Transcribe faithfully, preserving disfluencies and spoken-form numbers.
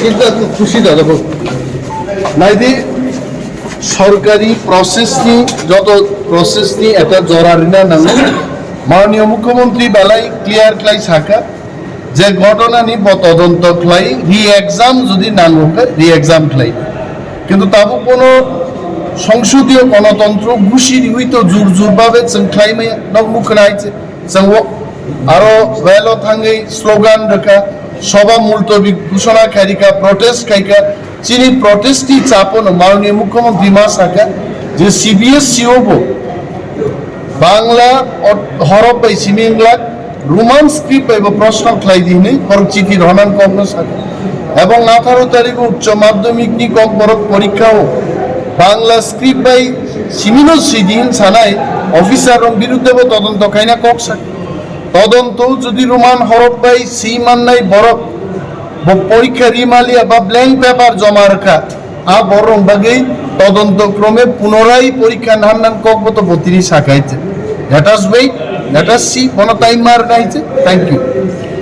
কিন্তু খুশি দাদা বল। নাইদি সরকারি প্রসেস নি যত প্রসেস নি এটা জোড়া রিনা নাঙ্গো। মাননীয় মুখ্যমন্ত্রী বেলায় ক্লিয়ার ক্লাই সাকা যে ঘটনা নি ব তদন্ত ক্লাই রি এক্সাম যদি নাঙ্গো রি এক্সাম ক্লাই। কিন্তু তাবু কোনো সংসদীয় গণতন্ত্র ঘুষি রিউই তো জোর জোর ভাবে চং ক্লাই মায়া নক মুখ রাইছে। Chwng o aro relo thangwi slogan rwkha, soba multobi ghoshona khairikha, protest khaikha. Chini protest ni chapono Mananiya Mukhyamantri ma sakha je C B S E o bo Bangla ot-, horof bai simi wngla, Roman script bai bo proshno khlai di hinwi borok chithi rohornani kokno sakha. Ebong atharo tarikh o uccho madhyamik ni kokborok porikha o Bangla script bai simino sidi hin sanai officer rok biruddhe bo todonto khaina kok sakha. Todonto jodi Roman horof bai si mannai borok bo porikha ri maliya ba blank paper joma rwkha, a borok bagwi todonto krome punorai porikha nahannani kok bo to botiri sakai. Let us wait, let us see, bono time mar nai. Thank you.